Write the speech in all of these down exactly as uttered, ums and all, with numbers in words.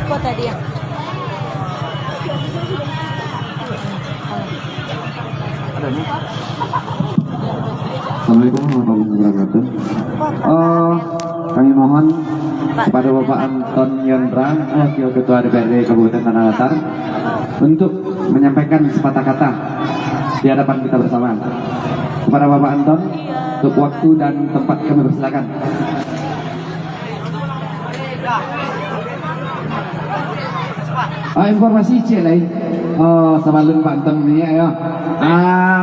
Iko tadi ya. Assalamualaikum warahmatullahi wabarakatuh. Eh, kami mohon kepada Bapak Anton Yondra, Wakil Ketua D P R D Kabupaten Tanah Datar, untuk menyampaikan sepatah kata di hadapan kita bersama. Kepada Bapak Anton, untuk waktu dan tempat kami persilakan. Ah, informasi ciek lai. Oh, sabalun Pak Anton ni, yo. Ah,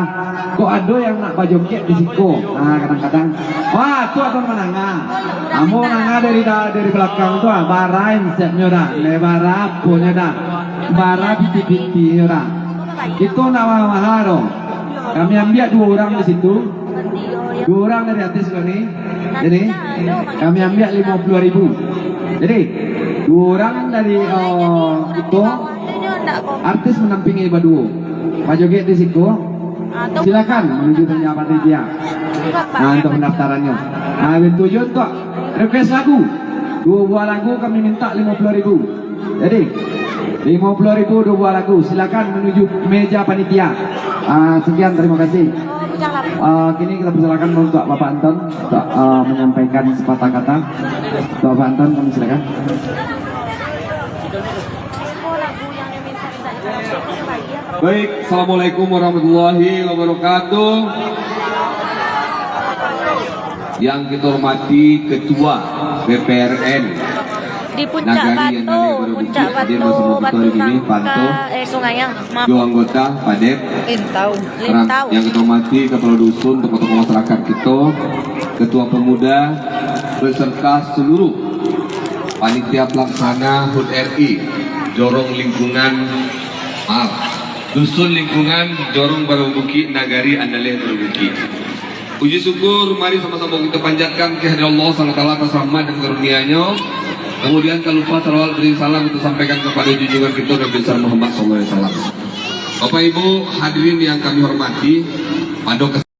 kok ado yang nak bajoget di siko? Ah, kadang-kadang. Wah, tu Anton mananga. Ambo mananga dari da-, dari balakang tu, ah, bara insepnyo dah, le bara aponyo dah, bara piti-pitinyo dah. Kito ndak mahal-mahal doh. Kami ambiak duo urang di situ. Duo urang dari artis kami. Jadi, kami ambiak limo puluah ribu. Jadi, duo urang dari, eh, kito, artis mandampingi baduo. Bajoget di siko. Silakan manuju meja panitia. Nah, untuk pendaftarannyo. Nah, tujuan tu request lagu. Duo buah lagu kami minta limo puluah ribu. Jadi, limo puluah ribu duo buah lagu. Silakan manuju meja panitia. Ah, sekian, terima kasih. Ah, kini kita persilakan untuk Bapak Anton untuk, ah, menyampaikan sepatah kata. Bapak Anton, kami silakan. Baik, assalamualaikum warahmatullahi wabarakatuh. Yang kita hormati Ketua D P R N di Puncak Nagari Batu, Andaleh Baru Bukit, Puncak hadir Batu, bersama kita Batu hari ini, Nangka, Panto, eh, Sungai Yang, maaf. Dua anggota Padep, Lintau. Lintau. Yang kita hormati Kepala Dusun, tokoh-tokoh masyarakat kita, Ketua Pemuda, beserta seluruh Panitia Pelaksana HUT R I, Jorong Lingkungan, maaf, Dusun Lingkungan, Jorong Baru Bukit, Nagari Andaleh Baru Bukit. Puji syukur mari sama-sama kita panjatkan kehadirat Allah subhanahu wa taala atas rahmat dan karunia-Nyo. Kemudian tak lupa salawat beri salam kita sampaikan kepada junjungan kita Nabi besar Muhammad sallallahu alaihi wasallam. Bapak Ibu hadirin yang kami hormati, pada kes-